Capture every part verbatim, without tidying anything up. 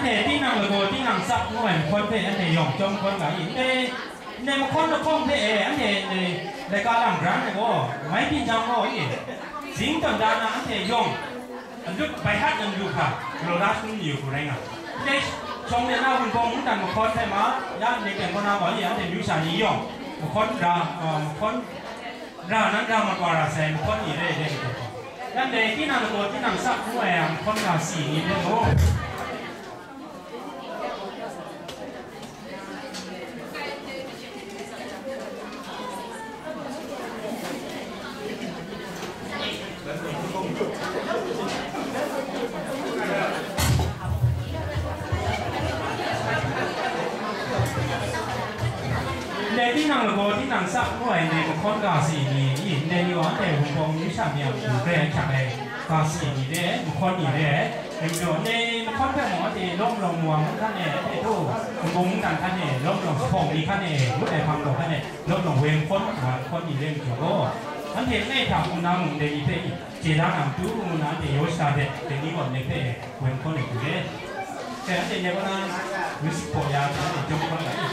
Anhte tinang lagaw, tinang tsap ngu ai mahkawn hpe anhte yawng chyawm hkawn ga i? Ndai, ndai mahkawn lahkawng hpe e, anhte ndai laika lam gara ai gaw, mai byin jang gaw i? Zing tawn da na anhte yawng, a lut bai hat na matu hkra, galaw da shangun mayu hku rai nga. Ndai shawng de na Wunpawng mungdan mahkawn hpe ma, ya ndai teng kaw na gaw i? Anhte amyu sha ni yawng, mahkawn ra, uh, mahkawn ra nan ra mat wa ra sai mahkawn ni re, re, re. Nan dai tinang lagaw, tinang tsap ngu ai a mahkawn ga si ni hpe mung. Ndai tinang lagaw, tinang tsap ngu ai ndai mahkawn ga si ni, i ndai ni wa anhte Wunpawng amyu sha ni a matu re ai hkyak ai ga si ni re, mahkawn ni re ai. Dai majaw, ndai mahkawn hpe mung anhte lawm lawng wa ngu hkan e, anhte htaw, Wunpawng mungdan hkan e, lawm lawng jahpawng ni hkan e, ngut ai hpang gaw hkan e, lawm lawng woi mahkawn, mahkawn ni re majaw gaw, anhte langai hta hpung na mung ndai ni hpe i, chye da na matu ngu na anhte yaw sha de, dai ni gaw ndai hpe woi mahkawn ai hku re. Dai anhte ndai kaw na, music hpaw ya, dai anhte jawm hkawn ga i.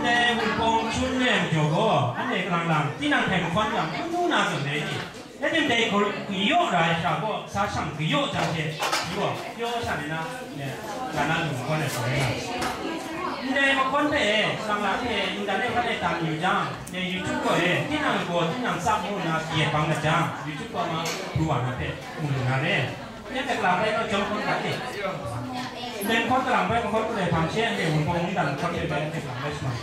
Ndai Wunpawng Chyun re ai majaw gaw, anhte kalang lang, tinang hte mahkawn yang, n mu na zawn dai ni? Rai tim dai, kayaw ra ai sha gaw, sa shang kayaw jang hte, yu gaw, pyaw sha ni na, ne, ga na lu mahkawn ai hku rai nga. Ndai mahkawn hpe, kalang lang hte, internet hkan e tam yu jang, ne, YouTube gaw e, tinang lagaw, tinang tsap ngu nna, kayat bang na jang, YouTube gaw ma, pru wa na hpe, mu lu na re. Nya hte kalang bai naw jawm hkawm ga ni? Ndai mahkawn kalang bai mahkawn gulai hpang she anhte Wunpawng mungdan mahkawn hpe bai anhte kalang bai shaman.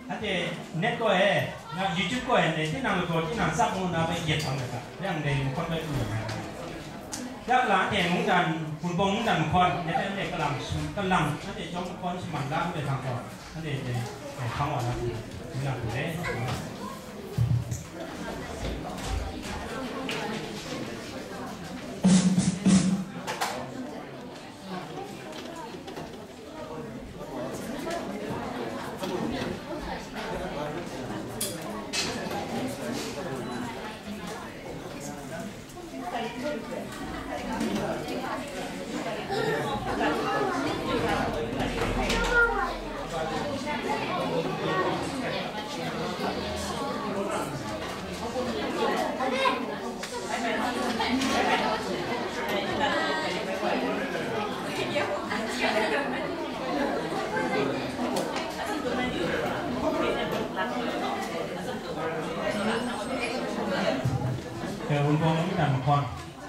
Anhte net gaw e, na YouTube gaw e, ne, tinang lagaw, tinang tsap ngu na bai yet hpang rai ga, yang dai mahkawn bai pru ai. Yak la, anhte mungdan, Wunpawng mungdan mahkawn, net anhte kalang, kalang, anhte chyawm mahkawn shaman la, anhte hpang gaw, anhte, anhte, eh, hpang wa na, mungdan hku re. Kɛ Wunpawng mungdan mahkawn,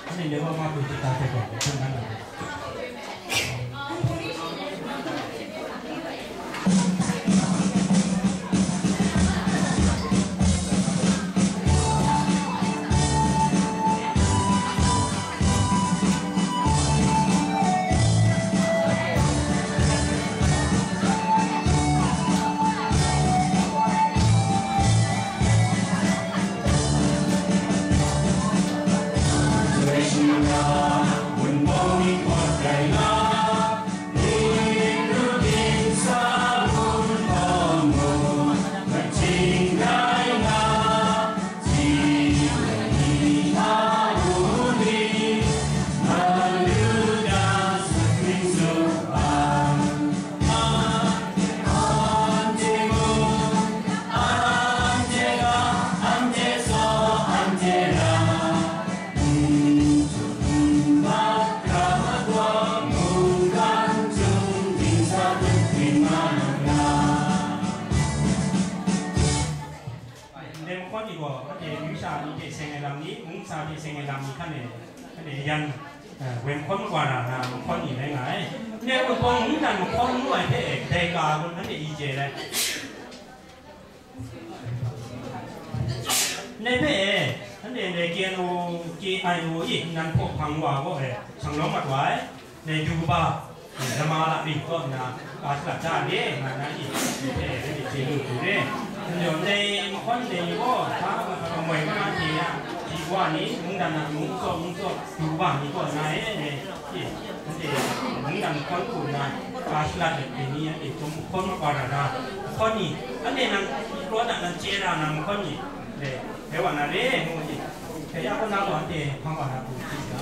anhte loi wa ma du jita hte gaw, hpung nan ai. Ndai mahkawn ni gaw, anhte amyu sha ni hte seng ai lam ni, mung masha hte seng ai lam ni hkan e, anhte yan, eh, woi mahkawn makwa ra na mahkawn ni rai nga ai. Ndai Wunpawng mungdan mahkawn ngu ai hpe, dai ga gun anhte i chye ai. Ndai hpe e, anhte ndai K N O, K I O i nnan hpaw hpang wa gaw e, shang lawm mat wa ai. Ndai du kaba, lama lakri kaw nna, ka shalat da re, nga na i, ndai hpe, ndai hpe chye lu hku re. Ndai mahkawn ndai ni gaw, hpa nga hpa ngoi nga hte ya, ji wa ni, mungdan na mung tsaw, mung tsaw, du kaba ni kaw nna e, ndai, i, ndai, mungdan mahkawn hku nna, ka shalat let ai ni, anhte chyawm mahkawn makwa ra na, mahkawn ni, anhte nang, kraw na nang chye ra na mahkawn ni, ndai, rai wa na re, ngu ni, dai ya kaw na gaw, anhte hpang wa na hku hti ga.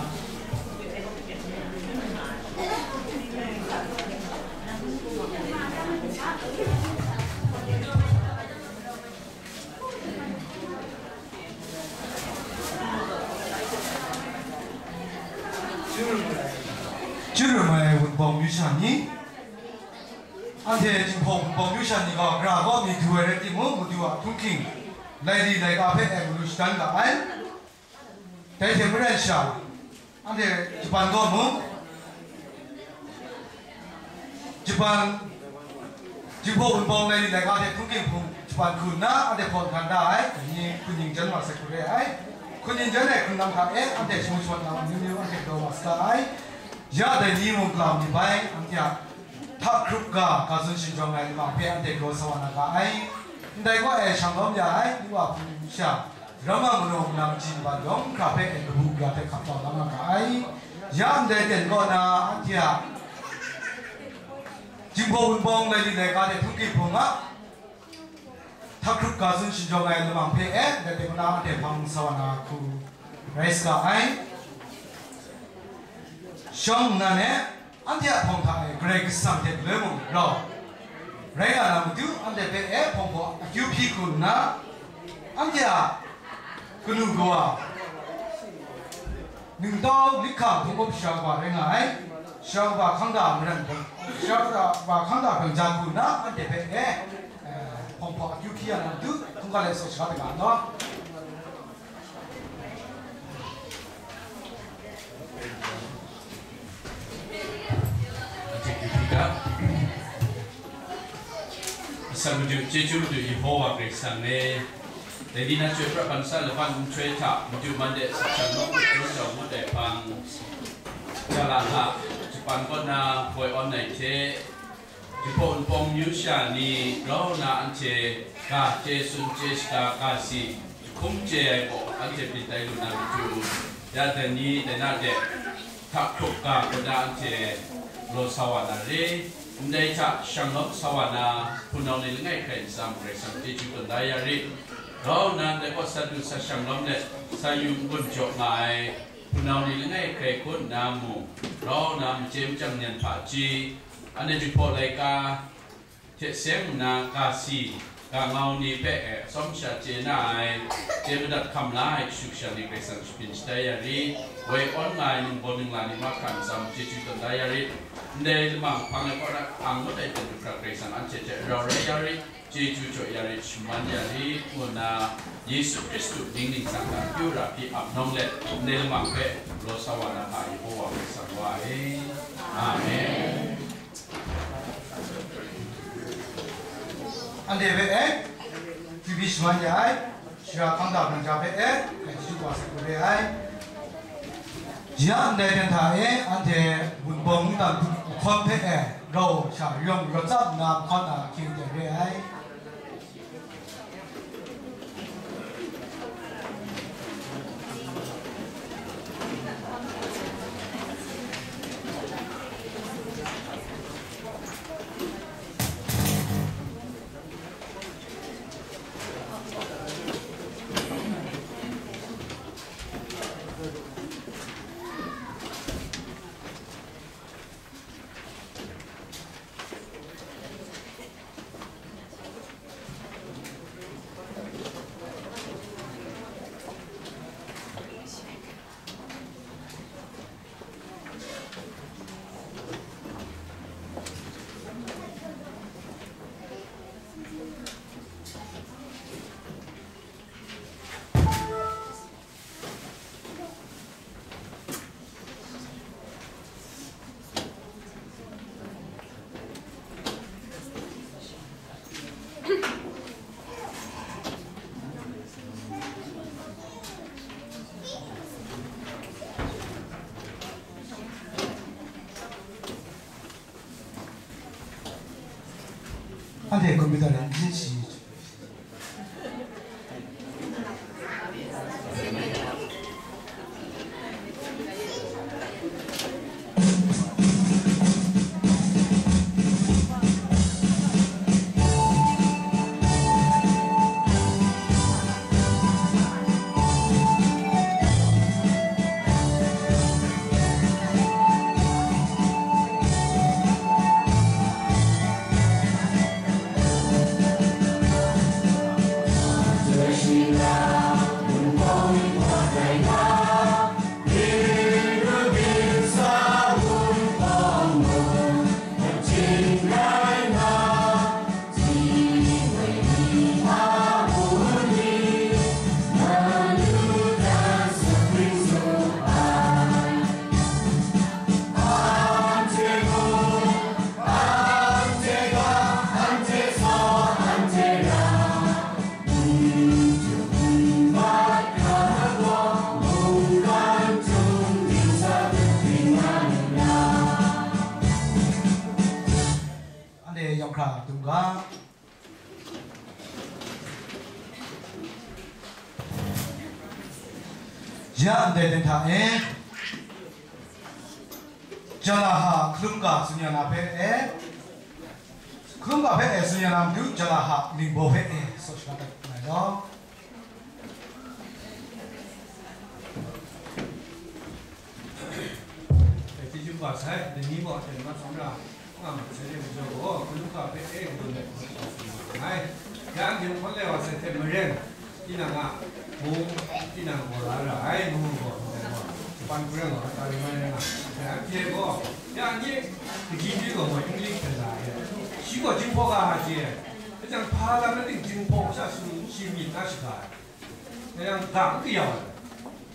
Chyu rum ai Wunpawng myu sha ni, anhte Jinghpaw Wunpawng myu sha ni gaw, gara kaw mi du ai rai timung, Madu a htunghking, laili laika hpe e malu shadan ga ai. Dai hte maren sha, anhte Japan kaw mung, Japan, Jinghpaw Wunpawng laili laika hte hpungking hpung Japan hku nna, anhte hpawn hkan da ai, dai ni hkuning jan wa sai hku re ai. Hkuning jan ai hkrun lam hta e, anhte shamu shamat lam amyu myu anhte galaw wa saga ai. Ya dai ni mung galau mi bai, anhte a hta hkrup ga, ga tsun shingjawng ai lamang hpe anhte galaw sa wa na ga ai. Ndai gaw e shang lawm ya ai, yu wa hpung sha, Ramma manaw manang chyi nban yawng hkra hpe e kabu gara hpe hkap tau la nga ga ai. Ya ndai ten kaw na, anhte a Jinghpaw Wunpawng laili laika hte hpungking hpung a hta hkrup ga tsun shingjawng ai lamang hpe e, ndai ten kaw na anhte hpang sa wa na hku rai saga ai. Shawng nnan e, anhte a hpawng hta e Karai Kasang hte galoi mung rau rai nga na matu, anhte hpe e hpawng hpaw akyu hpyi hku nna, anhte a kanu kawa, ningtau myighkang hpung up sha kaba rai nga ai, sha kaba hkang da maran, sha kaba hkang da hpang ja hku nna, anhte hpe e, eh, hpawng hpaw akyu hpyi ya na matu, hkungga lai saw shaga ai ga law. Sa Madu, chyeju Madu Yehowa Karai Kasang e, dai ni na chyoi pra ban sa laban nhtoi hta, Madu man de sa shang nawng ngut jaw ngut ai hpang, jala hta, Japan kaw na boi awn ai hte, Jahpaw Wunpawng myu sha ni rau na anhte ga chye tsun chye shaga ga si, jahkum chye ai gaw anhte byin tai lu na matu, ya dai ni dai na de, hta hkrup ga gaw na anhte law sa wa na re, ndai hta shanglawm sa wa na hpunau ni langai hkrai nsa mung Karai Kasang chyeju tawn da ya re. Rau na ndai gaw sa du sa shanglawm let sa yu n-gun jaw nga ai hpunau ni langai hkrai hku nna mung, rau na machye machyang nyan hpaji, anhte Jinghpaw laika hte seng nna ga si, ga ngau ni hpe e atsawm sha chye na ai, chye madat hkam la ai kashu kasha ni Karai Kasang shabyin shatai ya rit, woi awn nga ai ningbaw ningla ni mahkra nsa mung chyeju tawn da ya rit, ndai lamang hpang ai kaw na ang ngut ai hpyen du hkra Karai Kasang anhte hte rau rai ya rit, chyeju jaw ya rit, shaman ya rit, ngu nna Yesu Hkristu ning ningsang hta pyu ra hpyi ap nawng let, ndai lamang hpe law sa wa na hta Yehowa Karai Kasang wa e. Amen. Anhte hpe e, T V shaman ya ai, shara hkang da nang ja hpe e, hkai chyu wa sai re ai. Ya ndai hten hta e, anhte Wunpawng ntan mahkawn hpe e, rau sha rawng rawt tsap nna mahkawn na hkyen dai re ai. Anhte computer lam yin shi. Anhte yawng hkra dum ga. Ya ndai hta e, Jalaha hkalum ga tsun ya na hpe e, hkalum ga hpe e tsun ya na matu, Jalaha ningbaw hpe e, saw shaga dat ai law. Chyeju kaba sai, dai ni gaw aten mat hkrum ra nga ma sai, dai majaw gaw, hkalum ga hpe e kadun ai hku tsun ma ai. Ya anhte hkawn lai wa sai hte maren, tinang a mung, tinang gaw la ra ai, ngu gaw, ndai gaw, Japan hku rai gaw, Hatari mai rai nga, sai anhte gaw, ya ni, kaji ni gaw, English hte la ai, shi gaw Jinghpaw ga hta chye ai, hkye jang, hpa lam rai ting, Jinghpaw sha shi myit na shaga ai. Nang yang ga n kayau ai.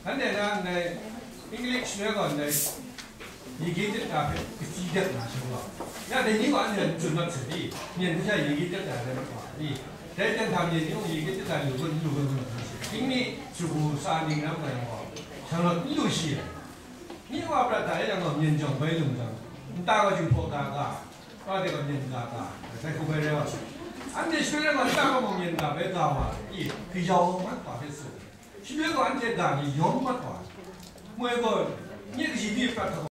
Anhte na ndai English shaloi gaw ndai negative ga hpe katsi dat na shaloi gaw, Ya dai ni gaw anhte n tsun mat sai i, myen hpe sha yin gyit dat ai rai mat wa i, dai ten hta myen ni mung yin gyit dat ai lu gun, lu gun, lu gun, tingmi shu hku sa ning ram nga yang gaw, shanglawt n lu shi ai. Ni wa prat da e yang gaw, myen jawng bai lung jang, nta gaw jinghpaw ga ga, wa de gaw myen ga ga, dai hku bai rai wa sai. Anhte shaloi rai gaw, nta gaw mung myen ga bai ga wa i, kayau mat wa hpe tsun. Shaloi gaw anhte ga ni yawm mat wa ai. Moi gaw, nye kaji ni prat hkap